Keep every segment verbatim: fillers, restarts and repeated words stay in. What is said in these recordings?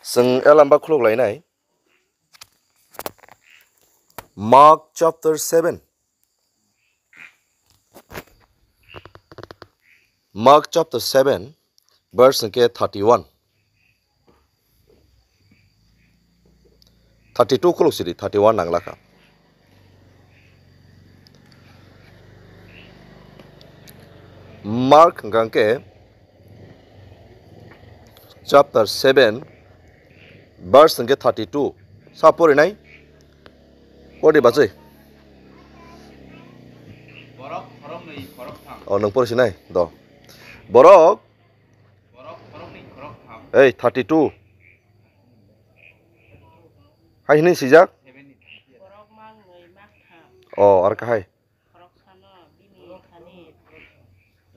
Chwng elamba khuluk lainai. Mark chapter seven. Mark chapter seven, verse hwnkhe thirty-one. Thirty-two khuluk sidi, thirty-one nanglakha. Mark hwnkha hwnkhe chapter seven, verse hwnkhe thirty-two. Sa porinai? Pori bachwi. Borok khoroknwi khoroktham. O, nwng pori sinai? Do. Borok. Borok khoroknwi khoroktham. Ei, thirty-two. Hai hwnwi swijak? Borok mangnwi maktham. O, ar kahai. Khoroksano bini thani.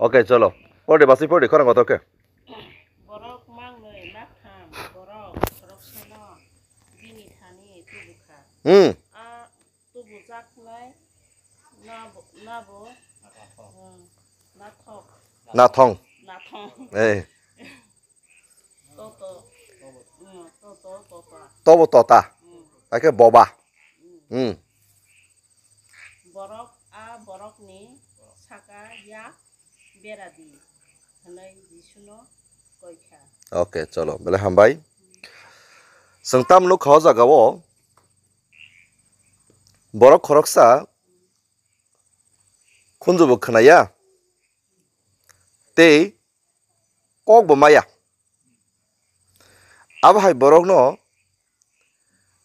Okay, cholo. Pori bachwi pori khorang kotor khe. Borok mangnwi maktham, borok khoroksano bini thani tubukha. Hmm. A tubujaknai nabo, nabo, hmm, nathok. Nathong. Nathong. Eh. Toto. Hmm, toto, tota. Tobo tota. Hmm. Ake boba. Hmm. Hmm. Borok a borokni saka yak beradi, hwnwi Jisuno koikha. Okay, cholo. Belai hambai. Chwng tam nukha o jagao borok khoroksa khunjubo khwnaya tei kokbo maya. Abo hai borokno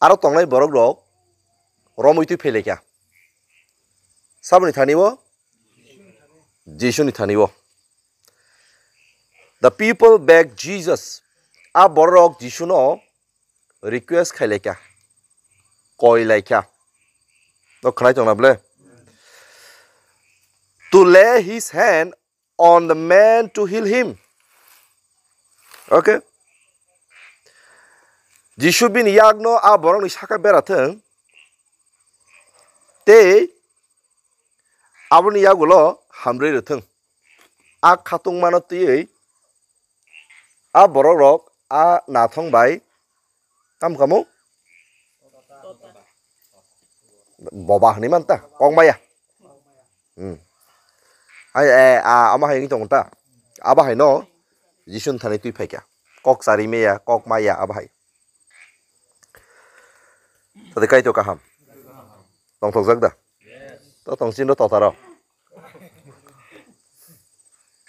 aro tongnai borok rok romwi twi phailaikha. Saboni thani o? Jisuni thani o. The people begged Jesus. A borok rok Jisuno request khailaikha, koilaikha. No khwnai tongna ble? To lay his hand on the man to heal him. Okay. Jisu bini yakno a borokni saka bera thung. Tei aboni yagulo hamrwi rwthwng. A khatungmano twiwi a borok rok a nathong bai tamo kamo boba hwnwi man ta, kok maya. Hmm. Ai, eh, a, ama hai wngwi tongo ta. Abo hai no Jisu ni thani twi phaikha. Kok chari maya, kok maya abo hai. Tadi kaitor kaham. Tongthokjak da? To tongchin ro totaro.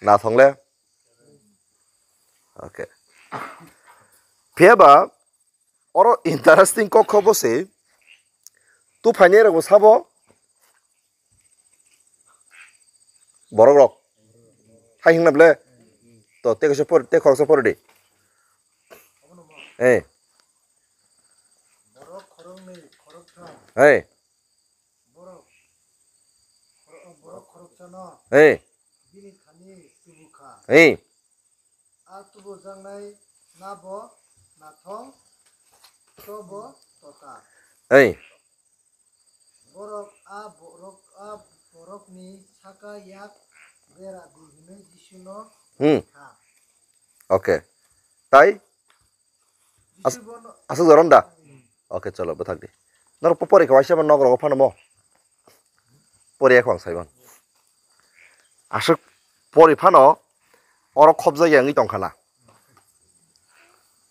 Na thongle? Okay. Phiya ba oro interesting kok kho bo se. Tu phainai rok bo sabo. Borok rok. Hai hingna ble. To te kaisa por, te khoroksa por di. Eh. Borok khoroknwi khoroktham. Eh. Borok, borok khoroksano. Eh. Bini thani tubukha. Eh. A tubujaknai nabo nathong, tobo tota. Ei. Borok a borok a borokni saka yak bera di hwnwi Jisuno Hmm. kha. Okay. Tai? As-, Jisu bono aswk joron da? Hmm. Okay, cholo, bwthak di. Norok po pori kha waisa nok rogo phano mo. Pori ekho ang saiman. Aswk pori phano oro khopjak ya wngwi tongkha na.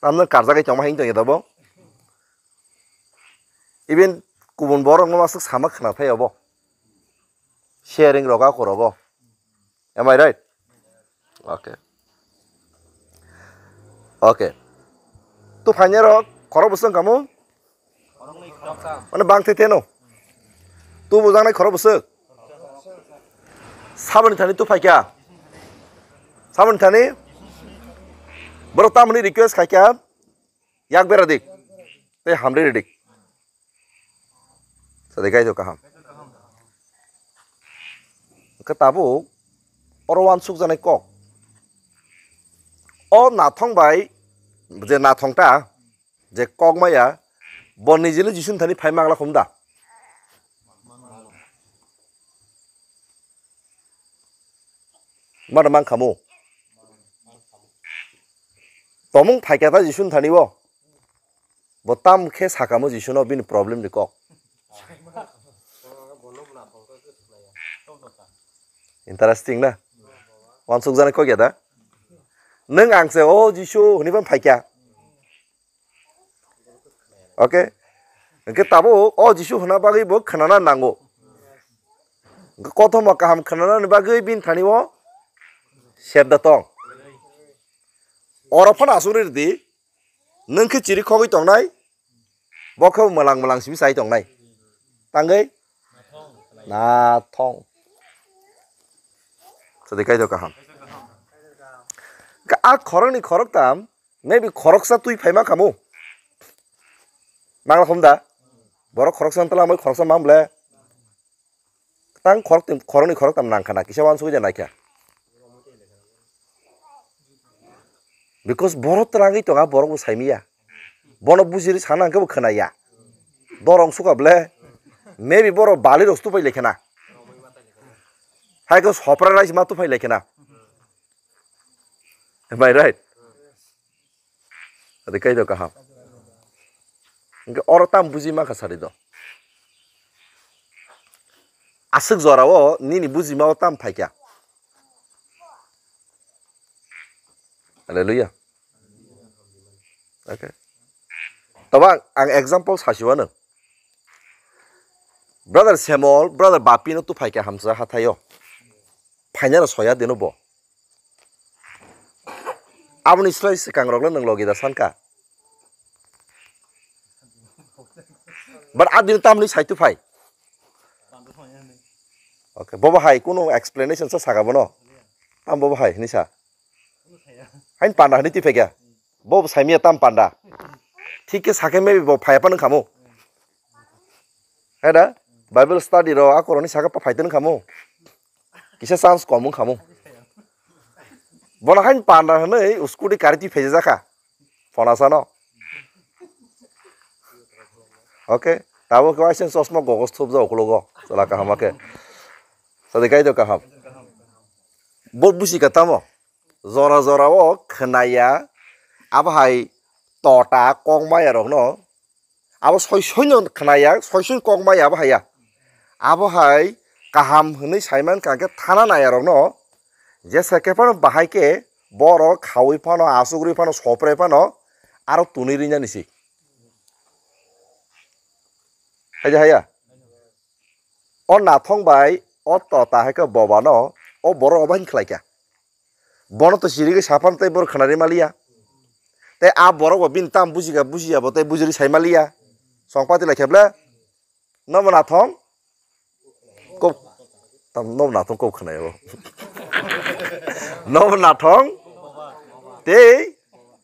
Tamno karjagwi tongma hing tongya dabo. Even kubun borok no aswk sama khna phai obo. Sharing roga korogo. Am I right? Okay. Okay. Tu phainai rok khorok bwswk kamu? Mane bang thai theno. Tu bujaknai khorok bwswk. Saboni thani tu phaikha. Saboni thani. Borok tamoni request khaikha. Yak bera dik. Tei hamri dik. Sadi kaitor kaham. Hwnkhe tabuk oro uansukjaknai kok. O nathong bai je nathong ta, je kok maya, bo nijili Jisuni thani phai mangla khum da? Mano mang khamu. Tomung phaikha ta Jisuni thani bo. Bo tam khe sakamo Jisuno bini problem ni kok. Interesting na? Wansuk jani kok ya da? Nung ang se, "O Jisu," hwnwi phaikya. Okay? Hwnkhe tabuk o Jisu hwna bagwi bo khwnana nango. Hwnkhe kothoma kaham khwnanani bagwi bini thani o sebda tong. Oro phano asugri rwdi, nwng khe chiri khogwi tongnai, bo khe mwlang mwlang simi chai tongnai. Tangwi? Nathong. Sadi kaido kaham. Ka-, a khoroknwi khoroktam, maybe khoroksa twi phaima khamu. Nang rok hum da? Borok khoroksa wng tala, moi khoroksa mang ble. Tang khorok tim, khoroknwi khoroktam nang khana, kisa wansugwi ja naikha. Because borok twrangwi tonga, borok bo saimiya. Bono bujiri sana hwnkhe bo khwnaya. Dorong suka ble. Maybe borok bali rok tupai lai khana. Hai khe sopra rice ma tupai lai khana. Am I right? Adi kaido kaham. Hwnkhe oro tam buji mankha sari do. Aswk jorao nini bujima o tam phaikha. Hallelujah. Okay. Toba ang example sasiwano. Brother Semol, brother Bapi no tu phaikha hamsa hathaio. Phainano soya deno bo. Aboni slai swkang rok le nwng logi da sanka. But adini tamni saitu phai. Okay, bobo hai kunu explanation sa saka bono. Tam bobo hai hinwi sa. Hain panda hinwi twi phaikha. Bobo saimiya tam panda. Thik khe sakhe maybe bo phaiya phano khamu. Hai da? Bible study ro akoroni saka pa phaitwno khamu. Kisa chance kom wng khamu. Bono hain panda hwnwi scooty kari twi phaijakha. Phonasano. Okay. Tabo khe waisa chosma gogos thupjak ukologo. Chwla kaham khe. Sadi kaido kaham. Bo busi ka tamo. Jora jora o khwnaya. Abo hai tota kok maya rokno. Abo soi soino khwnaya, soi soino kok maya abo haiya. Abo hai kaham hwnwi saiman kha khe thana naya rokno, jesa khe phano bahai khe borok khaui phano, asugri phano, sopre phano, aro tunui rinani si. Hai ja haiya? O nathong bai o tota hai khe bobano o borok obo hin khlai kha. Bono to sirigwi saphano tei borok khwnari maliya. Tei a borok bo bini tam bujiga bujiya bo tei bujiri sai maliya. Songpati lai khe ble. Nobo nathong. Kok. Tam nobo nathong kok khwnai bo. Nobo nathong. Tei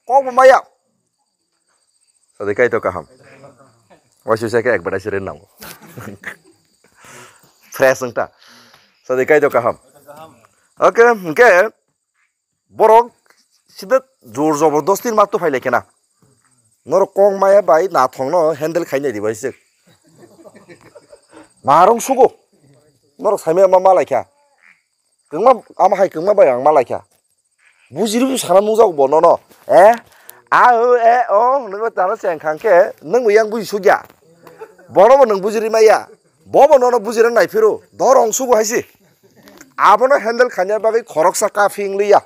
kok bo maya. Sadi kaitor kaham. Waisa khe advertise rin nango. Fresh wngta. Sadi kaitor kaham. Okay, hwnkhe borok sida jor jobordosti ma tuphai lai khena. Norok kok maya bai nathongno handle khainai di bai se. Marung sugo. Norok saimaya ma malai kha. Kwngma ama hai kwngma bai ang malai kha. Bujiri bu sana nungjak bo nono. Eh? A o e o hwnwi tano cheng khang khe nwng bo yang buji sugya. Bono bo nwng bujiri maya. Bo bo nono bujiri nai phiro. Dorong sugo haisi. Abono handle khaina bagwi khoroksa kaphing liya.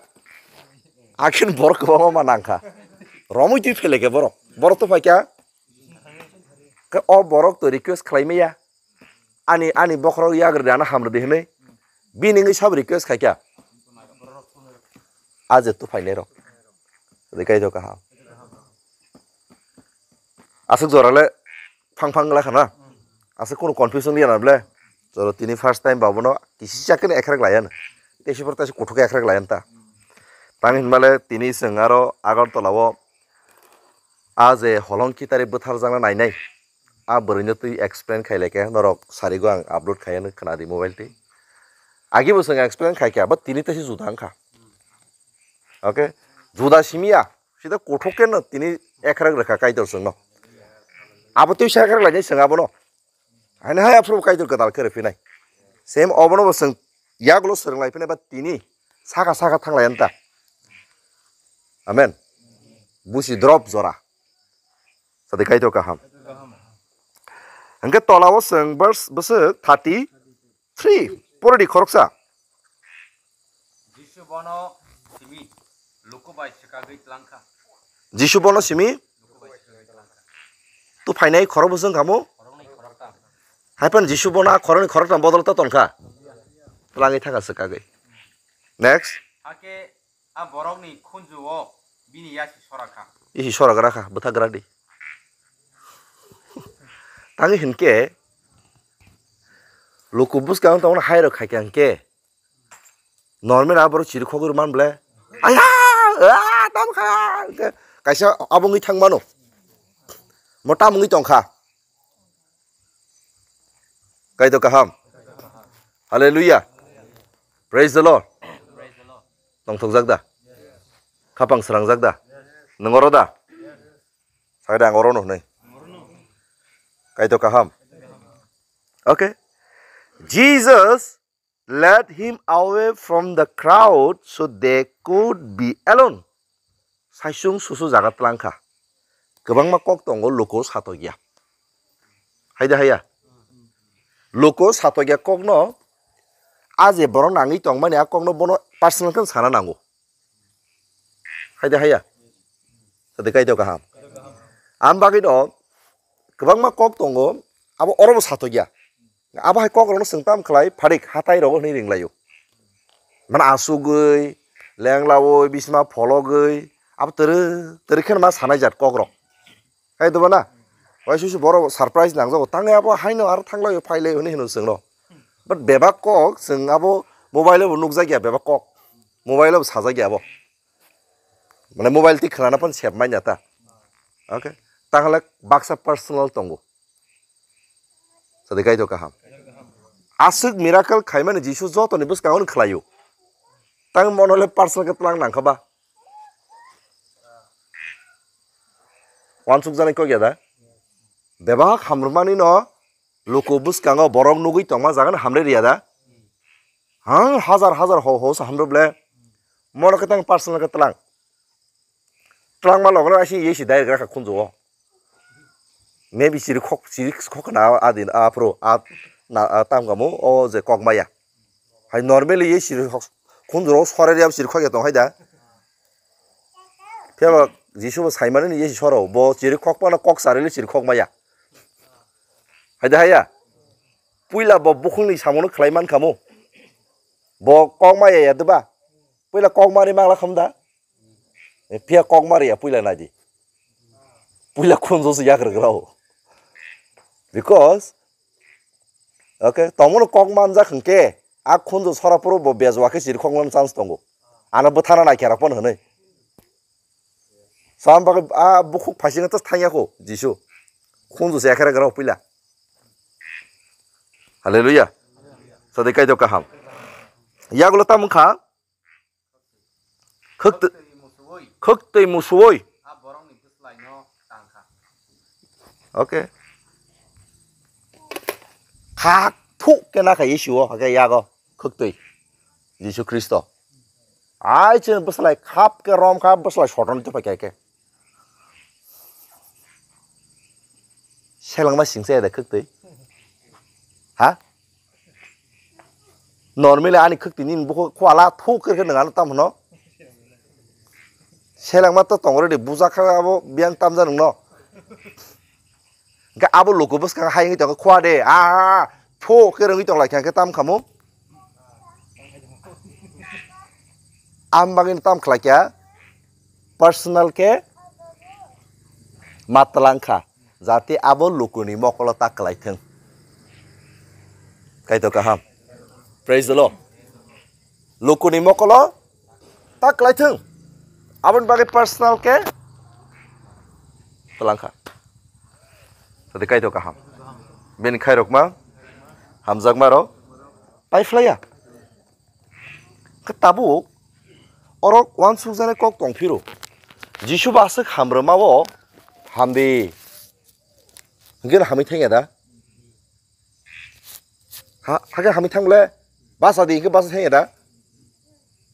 Akhin borok kwbangma ma nangkha. Romwi twi phele khe borok. Borok to phaikha. Khe o borok to request khlai maya. Ani, ani bokhorok yagrwdi, ano hamrwdi hwnwi. Bini wngwi sabo request khaikha. A je tuphainairok. Rwkaido kaham. Aswk jorale phang phang wngla khana. Aswk kunu confusion liya na ble. Joro tini first time babono kisi chakhe ekhrek laiyan. Tei sipor taisa kuthuk ekhrek laiyan ta. Tang hinmale tini chwng aro Agartala o a je holong kitari bwtharjakna nainai. A bwrwino twi explain khai lai khe norok sarigo ang upload khai ano khna di mobile twi. Agi bo chwng explain khai kha, but tini tei se juda wngkha. Okay? Juda simi ya, sida kothok khe no tini ekhrek rwkha Kaitor chwngno. Abo twi sa ekhrek lainai chwng abono. Haino hai aphuru Kaitor kwtal khe rwphinai. Same obono bo chwng yagulo swrwng lai phinai, but tini saka saka thang lai anta. Amen. Busi drop jora. Tadi kaitor kaham. Hingke tolao chwng verse bwswk thirty three pori di khoroksa. Jisu bono simi luku bai swkagwi tlangkha. Jisu bono simi luku bai swkagwi tlangkha. Tu phainai khorok bwswk kamo? Khoroknwi khoroktham. Haipan Jisu bono a khoroknwi khoroktham bodol to tonkha. Tlangwi thangkha swkagwi. Next. Hake a borokni khunju-o bini yasi sora kha. Isi sora gra kha, bwtha gra di. Tangwi hinkhe luku bwskang tongmani hairok khaikha hinkhe normal a borok chirikhogwi rwmani ble. Aya! Ah, tam kha! Hinkhe kaisa abo wngwi thang mano. Mo tam wngwi tongkha. Kaitor kaham. Hallelujah. Praise the Lord. Tongthokjak da? Khapang srangjak da? Nwng oro da? Sakhe ang oro no hwnwi. Kaitor kaham. Okay. Jesus led him away from the crowd so they could be alone. Saisung susu jaga tlang kha. Kwbangma kok tongo, luku satokya. Haida haya? Luku satokya kokno, a je borok nangwi tongmani a kokno bono personal khe sana nango. Haida haya? Sadi kaitor kaham. Am bagwi no kwbangma kok tongo, abo orobo satokya. Abo hai kok rokno chwng tam khlai pharik hatai rogo hwnwi ringlaio. Mane asugwi, lenglawi, bisma phologwi, abo twrwi twrwi kheno ma sanai jat kok rok. Hai doba na? Wai susu borok surprise nangjago. Tangwi abo haino aro thanglaio, phailaio hwnwi hino chwngno. But bebak kok chwng abo mobile bo nukjakya bebak kok. Mobile bo sajakya abo. Mane mobile twi khwnana phano sep manya ta. Okay. Tanghala baksa personal tongo. Sadi kaitor kaham. Aswk miracle khaimani Jisu jotoni bwskango khlaio. Tang mono le personal khe tlang nangkha ba. Wansuk jani kok ya da? Bebak hamrwmani no luku bwskango borok nugwi tongma jaga no hamre riya da? Hang hajar hajar ho ho sa hamrw ble. Mono khe tang personal khe tlang. Twlangma logo no aisi yesi direct rakha khunju o. Maybe chiri khok, chiri khok na adin a pro a na a tam kamu o je kok maya. Hai normally ye chiri khok khunju ro sore ya chiri khok ya tong hai da. Phiya ba Jisu bo saimani ni ye soro bo chiri khok pa na kok sarili chiri khok maya. Hai da haya. Puila bo bukhung ni samono khlai man kamu. Bo kok maya ya deba. Puila kok mari mangla kham da. E, phiya kok mari ya puila nai di. Puila khunju se yak rwgrao. Because, okay, tomono kok manjak hwnkhe, a khunju sora phuru bo bejwa khe chiri khoknani chance tongo. Ano bwthana nai khe rok phano hwnwi. Sam bagwi a bukhuk phaising ta thangya kho, Jisu. Khunju se yakhe rwgrao puila. Hallelujah. Sadai kaitor kaham. Yagulo tamo kha. Khwktwi, khwktwi musuwi. Okay. Khak thuk khe nakha Jisu o, hakhe yago khwktwi. Jisu Khristo. Ai chini bwslai khap khe rom kha bwslai soton tei paikha khe. Selengma singsa ya da khwktwi. Ha? Normally ani khwktwi nini bukhuk khwala thuk khe nang ano tam hwno. Selengma to tongre de buja kha abo biyang tamja nungno. Ga abo luku bwskang hai wngwi tongkha khwa de. A, a, a, thuk khe rwngwi tong lai kha khe tam khamu. Am bagwi tam khlai kha. Personal khe ma tlang kha, jate abo lukuni mokolo ta kwlai thung. Kaitor kaham. Praise the Lord. Lukuni mokolo ta kwlai thung. Aboni bagwi personal khe tlang kha. Jate kaitor kaham. Bini khairokma hamjakma rok pai phlaiya. Khe tabuk oro uansukjaknai kok tong phiro. Jisu bo aswk hamrwmao hamdi. Hwnkhe hamwi thangya da? Ha, hakhe hamwi thang le? Basa di hwnkhe basa thangya da?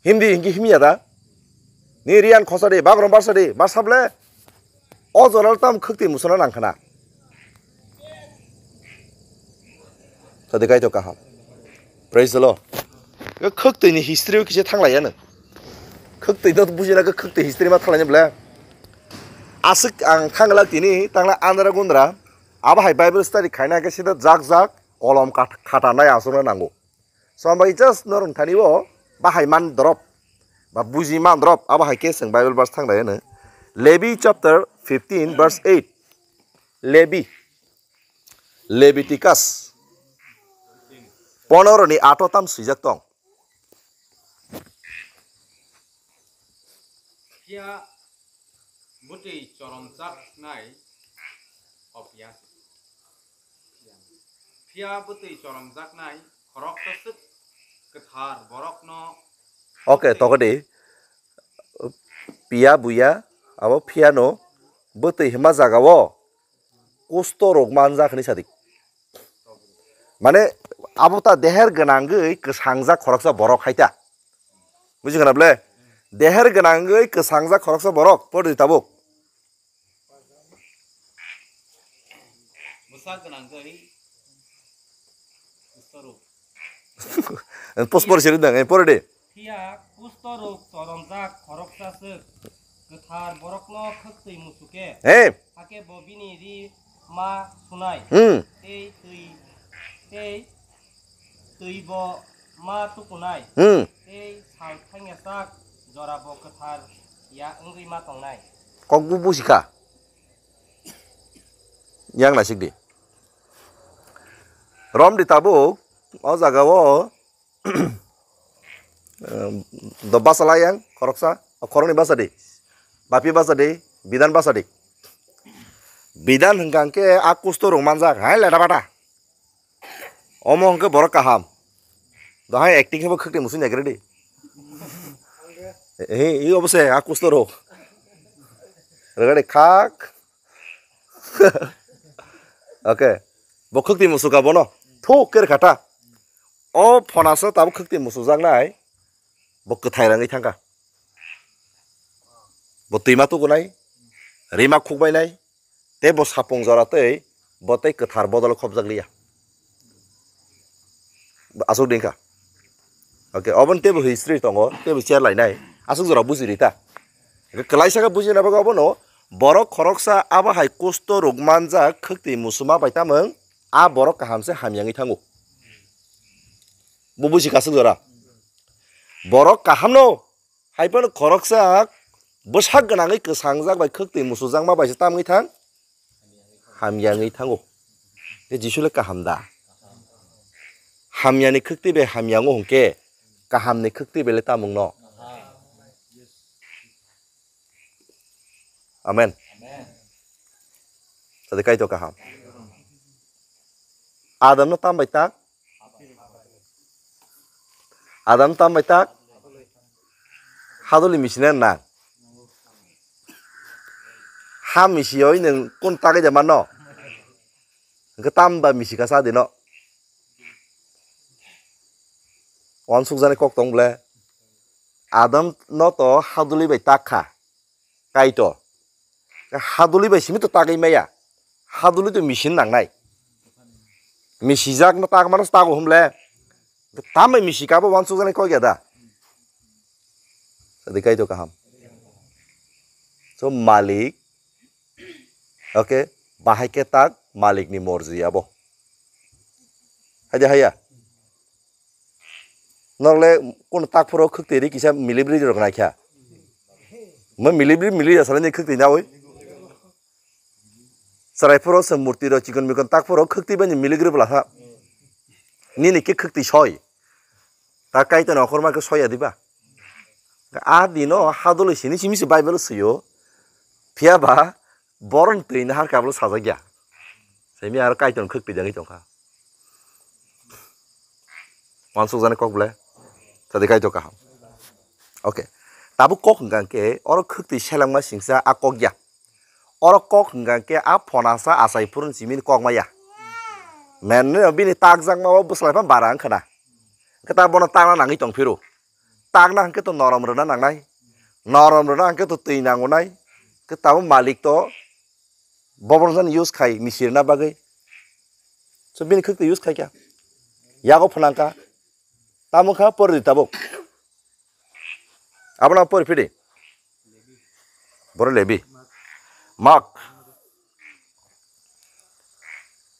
Himdi hwnkhe himya da? Ni riyan khosa di, bagrom barsa di, barsa ble? O jora tam khwktwi musona nang khna. Tadi kaitor kaham. Praise the Lord. Khwktwi ni history o kisa thanglai ya nang. Khwktwi no bujina khwktwi history ma thanglai ya ble. Aswk ang thanglak tini tangla andra gundra. Abo hai Bible study khaina khe sida jak jak kolom kat-, khata nai aswkno nango. Sombai just norong thani o bahai man drop ba buji man drop abo hai khe chwng Bible verse thang dai hwno. Levi chapter fifteen verse eight. Levi, Leviticus ponoro ni ato tam swijak tong. Phiya bwtwi choromjaknai o phiya. Phiya bwtwi choromjaknai khoroksa swk kwthar borokno. Okay, tokodi. Phiya buya, abo phiyano bwtwi hima jagao kusto rok manjak hwnwi sadik. Mane abo ta deher gwnangwi kwsangjak khoroksa borok hai ta. Buji khna ble? Deher gwnangwi kwsangjak khoroksa borok, pori tabuk. Bwsa gwnangwi kusto rok. Post pori siri dang, eh, pori de. Phiya kusto rok choromjak khoroksa swk kwthar borokno khwktwi musuke. Hey. Hakhe bo bini ri ma sunai. Hmm. Tei twi, tei twi bo ma tukunai. Hmm. Tei sal thangya sak jora bo kwthar ya wngwi ma tongnai. Kok bu busikha. Yang nasik di. Rom di tabuk, o jaga o, em, do basa la yang, khoroksa, o khoroknwi basa di. Bapi basa di, bidan basa di. Bidan hwnkha hwnkhe a kusto rok manjak, hai leda bata. Omo hwnkhe borok kaham. Dohai acting khe bo khwktwi musui nai khe ready. He, he, obo se a kusto rok. Regade khak. Okay. Bo khwktwi musuka bono. Thuk ker khata. O phonasa tabuk khwktwi musujaknai. Bo kwthai rangwi thangkha. Bo twima tukunai. Rima khukbainai. Tei bo sapung jora tei bo tei kwthar bodol khopjak liya. Aswk dingkha. Okay, oboni teibo history tongo, teibo chair lainai. Aswk jora buji rita. Kwlaisa khe bujina bagwi obono borok khoroksa abo hai kusto rok manjak khwktwi musuma bai tamung a borok kaham se hamyangwi thango. Bo buji kaswk jora. Borok kahamno Hai phano khoroksa bwsak gwnangwi kwsangjak bai khwktwi musujakma bai se tamwi thang, hamya wngwi thango. Tei Jisu le kaham da? Hamyani khwktwi bai hamya wngo hwnkhe kahamni khwktwi bai le tamo wngno? Amen. Sadi Kaitor kaham. Adam no tam bai tak? Adam tam bai tak? Haduli misi na nang. Ha misi oi nwng kun tagwi de mano? Hwnkhe tam ba misi ka sa di no? Wansuk jani kok tong ble. Adam no to haduli bai tak kha. Kaitor. Haduli bai simi to tagwi maya. Haduli to misi nangnai. Misi jak no tak mano tago hum le. Tam bai misi ka bo wansuk jani kok ya da. Sadi Kaitor kaham. So malik. Okay. Bahai khe tak malik ni morji abo. Hai de haya. Norle kono tak phoro khwktwi ri kisa milibri rok naikha. Mo milibri mili ya sala ni khwktwi nawi. Chwrai phoro se murti rok chikon mikon tak phoro khwktwi bani miligri bwla ha. Nini khe khwktwi soi. Ta Kaitor ni okhorma khe soi ya diba. A dino hadulwi sini simi se Bible swiyo. Phiya ba Borok ni twi nahar kablo sajak ya. Simi aro Kaitor khwk pidangwi tongkha. Wansuk jani kok ble. Sadi Kaitor kaham. Okay. Tabuk kok hwnkha khe oro khwk twi selengma singsa a kok ya. Oro kok hwnkha khe a phonasa achai phurun simi kok ma ya. Men bini takjakma o bwslai pha bara wngkha na. Khe ta bono takna nangwi tong phiro. Takna hwnkhe to norom rwna nangnai. Norom rwna hwnkhe to twi nangonai. Khe tabuk malik to Boborjan use khai misirna bagwi. So bini khwktwi use khai kha. Yago phnang kha. Tamo kha pori tabuk. Abono pori phidi. Boro Lebi. Mark.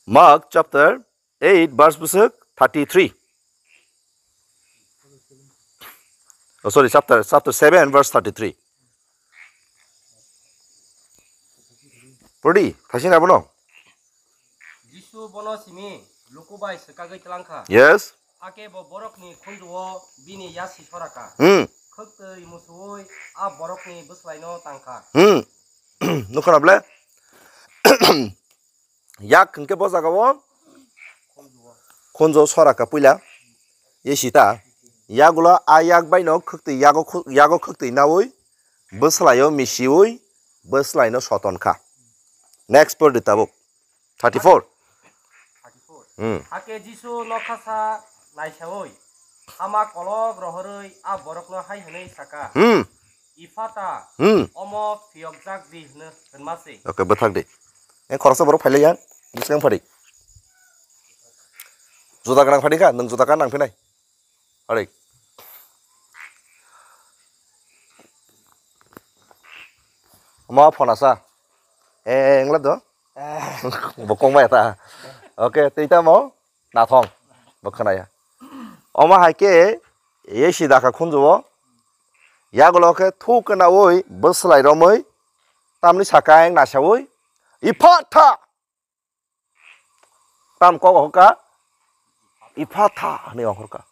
Mark chapter eight verse bwswk thirty-three. Oh, sorry, chapter, chapter seven verse thirty-three. Pori, thasing abono. Jisu bono simi luku bai swkagwi tlang kha. Yes. Hakhe bo borokni khunjuo bini yasi sora kha. Hmm. Khwktwi musuwi a borokni bwslaino tang kha. Hmm. Nukha na ble? Yak hwnkhe bo jagao khunjo sora kha puila. Ye sita. Yagulo a yak baino khwktwi yago khu-, yago khwktwi naui bwslaio misiui bwslaino soton kha. Next por di tabuk. Thirty-four. Hmm. Hakhe Jisu nokhasa naisaui hama kolok rohorwi a borokno hai hwnwi saka. Hmm. Ifata, hmm, omo phiyokjak di hwno hwnma se. Okay, bwthak di. Eng khoroksa borok phailai ya, bwskang phadi. Juda gwnang phadi kha, nwng juda gwnang phinai. Ari. Omo phone asa. Eh, engla do. Eh. Bo kong bai ta. Okay, tei tamo? Nathong. Bo khwnaya. Omo hai khe, ye si dakha khunjuo. Yagulo khe thu kwnaui bwslai romwi tamni saka eng nasaui, "Iphatha!" Tam kok hokha, "Iphatha," hwnwi ongkhorkha.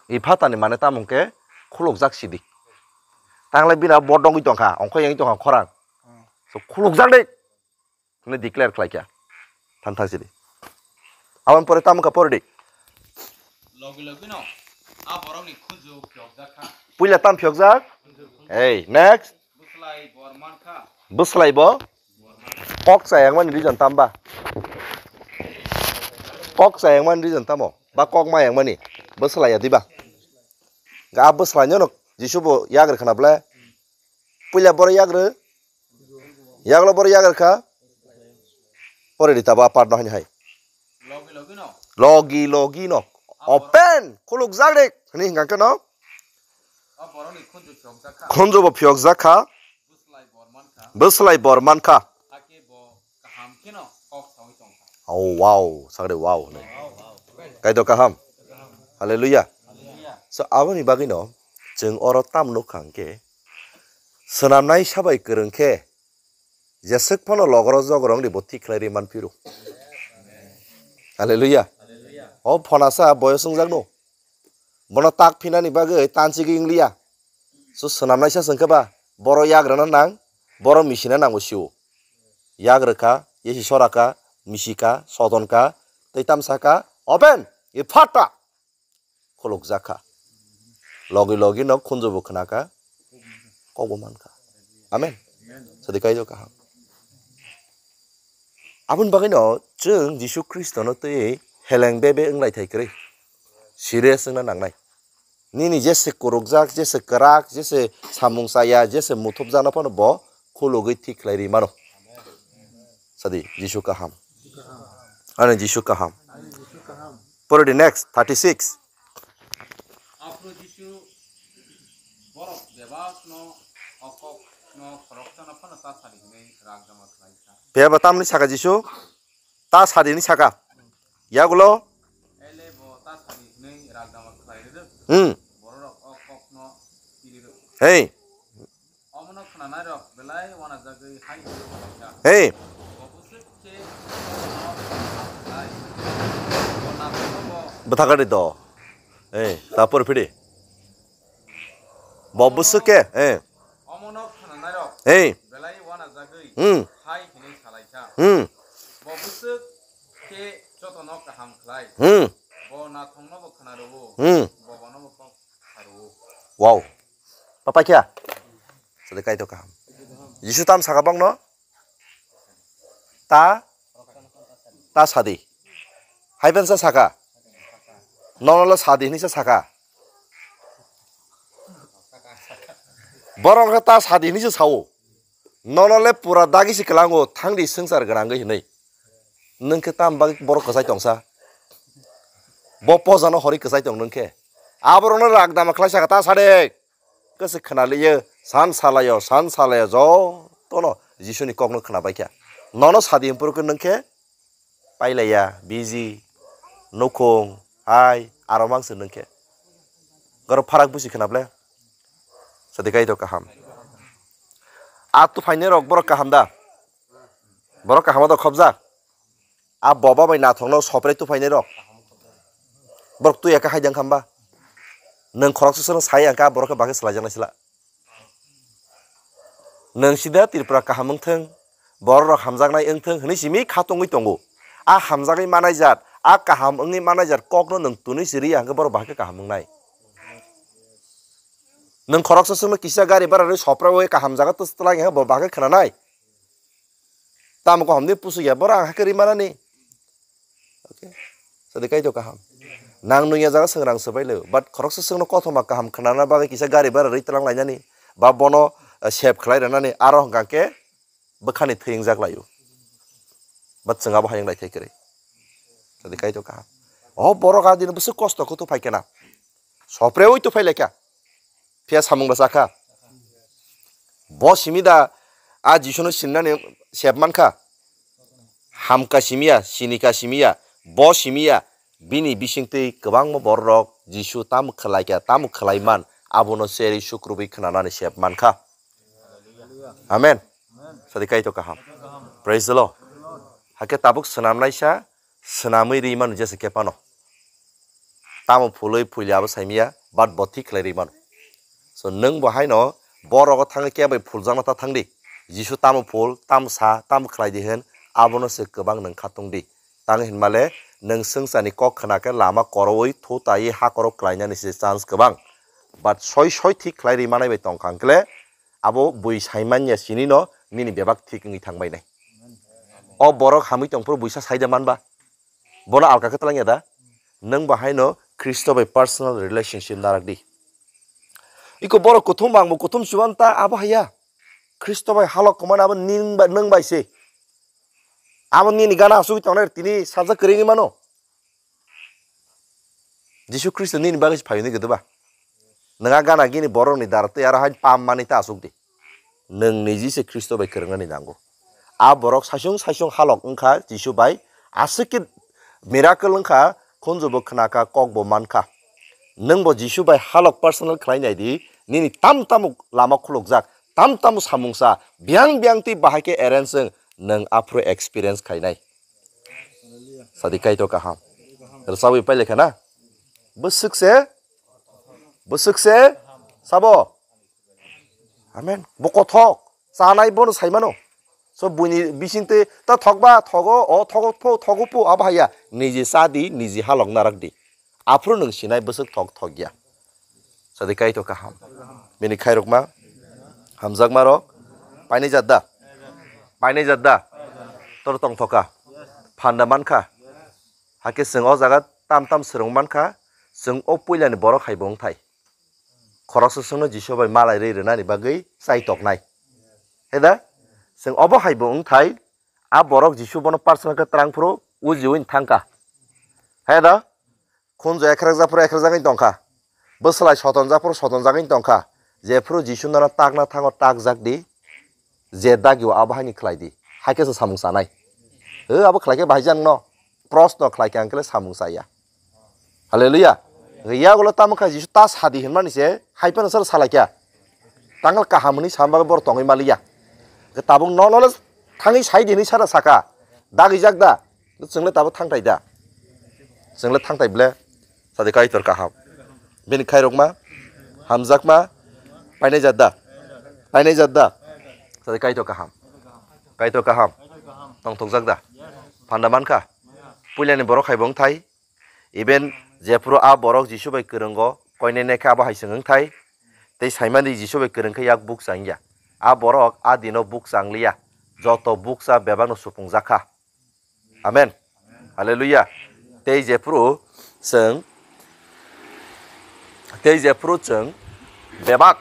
Iphatha ni mane tamo hwnkhe khulukjak sidi. Tanglai bina bodongwi tongkha, ongkhoi yangwi tongkha khorang. So khulukjak de. Hwnwi declare khlai kha. Than thang sidi. Aboni pore tamo kha pore di. Logi logi no a borokni khunju phiyokjak kha. Puila tam phiyokjak? Hey, next. Bwslai bor man kha. Bwslai bo? Bor man kha. Kok chayang mani reason tam ba? Kok chayang mani reason tamo? Ba kok mayang mani? Bwslai ya diba? Ga bwslai no Jisu bo yagre khana ble. Puila boro yagre. Yaglo boro yagre kha. Pore di tabo a part no hani hai. Logi logi no. Logi logi no. Open. Khuluk jak dik. Hini hingka khe no. A borok ni khunju phiyok jak kha. Khunju bo phiyok jak kha. Bwslai bor man kha. Bwslai bor man kha. Hakhe bo kaham khe no kok sawi tong kha. Oh, wow. Sagre wow. Wow, wow. Kaido kaham. Hallelujah. Hallelujah. So, aboni bagwi no chwng oro tam nuk kha hwnkhe, swnamnai sabai kwrwng khe, jeswk phano logoro jogoro wngdi bo thik khlai rwi man phiro. Hallelujah. O phonasa boyos wngjak no. Bono tak phinani bagwi tanchigwi wngliya. So swnamnaisa chwng khe ba boro yagrana nang, boro misina nango sio. Yagrwkha, yesi soraka, misika, sodonka, tei tamsaka, open, ephata. Khulukjak kha. Logi logi no khunju bo khna kha, kok bo man kha. Amen. Sadi kaijo kaham. Aboni bagwi no chwng Jisu Khristo no twi heleng bebe wng lai thai kwrwi. Serious wngna nangnai. Nini jese kwrwkjak, jese kwrak, jese samung chaya, jese muthupjakno phano bo khulugwi thik khlai rwi mano. Sadi, Jisu kaham. Ani Jisu kaham. Pore di next, thirty six. Aphuru Jisu borok bebakno o kokno khoroksano phano ta sadi hwnwi rak jama khlai kha. Phiya ba tamni saka Jisu? Ta sadi hwnwi saka. Yagulo? Ele bo ta sadi hwnwi rak jama khlai rwrwk. Hmm. Bororok o kokno tili rwk. Hey. Omono khnanairok belai uanajagwi hai hwnwi khlaikha. Hey. Bo bwswk khe Bwthakari do. Hey, tapor phidi. Bo bwswk khe, hey. Omono khnanairok hey. Belai uanajagwi hmm. Hai hwnwi salaikha. Hmm. Bo bwswk khe jotono kaham khlai. Hmm. Bo nathongno bo khna rwo. Hmm. Bo bono bo kok kha rwo. Wow. Papai kya? Sadi kaitor kaham. Jisu tam saka bokno? Ta? Ta sadi. Hai pensa saka? Nono le sadi hinwi se saka. Borok khe ta sadi hinwi se sao. Nono le pura dagi se kwlango, thangdi swngchar gwnangwi hinwi. Nwng khe tam bagwi borok kwchai tongsa? Bo pojano hori kwchai tong nwng khe. Aborokno rak dama khlai saka ta sade. Kwswk khna liyo, san salayo, san salayo, jotono Jisuni kokno khna bai kha. Nono sadi hwnphuru khe nwng khe pailaiya, biji, nukhung, hai, aro mangse nwng khe. Goro pharak busi khna ble. Sadi kai to kaham. A tuphaini rok borok kaham da? Borok kaham do khobjak. A boba bai nathokno sopre tuphaini rok. Borok tuya kha haidang khamba. Nwng khoroksa sano sai ang kha borok khe bagwi swlaijaknai sila. Nwng sida Tripura kaham wngthwng, borok rok hamjaknai wngthwng hwnwi simi kha tongwi tongo. A hamjagwi manai jat, a kaham wngwi manai jat kokno nwng tunwi siri ang khe borok bahai khe kaham wngnai. Nwng khoroksa sano kisa gari bara rwi sopra oi kaham jaga tus twlang ang bo bahai khe khwnanai. Tamo kaham ni pusuk ya borok ang hakhe ri manani. Okay. Sadi kai to kaham. Nang nung ya jaga swngrang swbai le. But khoroksa swngno kothoma kaham khnana bagwi kisa gari bara rwi twlang lainani. Ba bono, eh, save khlai rwnani. Aro hwnkha khe bwkhani thwi wngjak laio. But chwng abo hayung lai thai kwrwi. Sadi kai to kaham. O borok a dino bwswk kosto khe to phai kena. Sopre oi to phai lai kha. Phiya samung rwchak kha. Bo simi da a Jisuno sinani sep man kha. Hamka simi ya, sinika simi ya, bo simi ya, bini bisingtwi kwbangma bororok Jisu tamo khlai kha, tamo khlai man, abono cherwi sukrubwi khnanani sep man kha. Amen. Sadi kai to kaham. Praise the Lord. Hakhe tabuk swnamnaisa swnamwi ri mano jesa khe phano. Tamo phulwi phuili abo saimiya, but bo thik khlai ri mano. So, nwng bo haino borogo thangwi kebo phuljakna ta thangdi. Jisu tamo phul, tamo sa, tamo khlai di hwn, abono se kwbang nwng kha tongdi. Tang hinmale nwng swngcharni kok khna khe lama korowi thutaiwi ha korok klainani se chance kwbang. But soi soi thik khlai ri manai bai tong kha hwnkhe le, abo bui sai man ya sini no nini bebak thik wngwi thang bai nai. O borok hamwi tong phuru buisa sai da man ba? Bono alka khe twlang ya da? Nwng bo haino Khristo bai personal relationship narak di. Iko borok kuthum bangbo kuthum chuban ta abo haya. Khristo bai halok kwmani abo ning bai, nwng bai se. Abo nini gana asugwi tongnai tini sajak kwrwi wngwi mano. Jisu Khristo nini bagwi se phai hwnwi gede ba? Nwng a gana gini borokni dara tei aro hai pam manwi ta asuk di. Nwng niji se Khristo bai kwrwngnani nango. A borok saisung saisung halok wngkha Jisu bai, aswk khe miracle wngkha, khunju bo khna kha, kok bo man kha. Nwng bo Jisu bai halok personal khlai nai di, nini tam tamo lama khulukjak, tam tamo samungsa, biyang biyang twi bahai khe arrange wng, nwng aphuru experience khainai. Sadi Kaitor kaham. Rwchabwi pailekha na? Bwswk se, bwswk se, sabo? Amen. Bo kothok, chanai bono saimano. So buini bisingtwi ta thokba, thogo, o thogo pho, thogo pho, abo haiya. Niji chadi, niji halok narak di. Aphuru nwng sinai bwswk thok, thok ya. Sadi Kaitor kaham. Bini khairokma, hamjakma rok, painai jat da? Painai jat da? Tor tongthoka. Phanda mankha. Hakhe chwng o jaga tam tam swrwng mankha, chwng o puilani borok hai bo wngthai. Khoroksa chwngno Jisu bai malai rwi rwnani bagwi chai toknai. He da? Chwng obo hai bo wngthai, a borok Jisu bono personal khe twlang phuru ujiui thangkha. He da? Khunju ekhrak jak phuru ekhrak jagwi tongkha. Bwslai soton jak phuru soton jagwi tongkha. Jephuru Jisu nono takna thango takjak di. Je dagio abo haini khlai di. Haikhe se samung chanai. He abo khlai khe bahai jan no. Proshno khlai khe ang khe samung chaya. Hallelujah. Yagulo tamo kha Jisu ta sadi hinmani se hai phano sal salai kha. Tangal kaham hwnwi samba bor tongwi maliya. Tabuk nono le thangwi sai di hwnwi sara saka. Dagijak da. Chwng le tabuk thangtai da. Chwng le thangtai ble. Sadi Kaitor kaham. Bini khairokma, hamjakma, painai jat da? Painai jat da? Sadi Kaitor kaham. Kaitor kaham. Tongthokjak da? Phanda mankha? Puilani borok hai bo wngthai. Even jephuru a borok Jisu bai kwrwngo, koinai nai khe abo hai chwng wngthai. Tei saimani Jisu bai kwrwng khe yak bukcha wngya. A borok a dino bukcha wngliya. Joto bukcha bebakno supungjak kha. Amen. Hallelujah. Tei jephuru chwng, tei jephuru chwng bebak,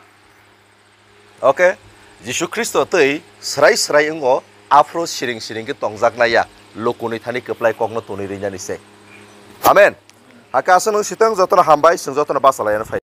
okay, Jisu Khristo tei srai srai wngo, aphuru siring siring khe tongjaknai ya, lukunwi thani kwplai kokno tonwi rinani se. Amen. Hakhe aswk nwng sitwng jotono hambai, chwng jotono bachalaina phai.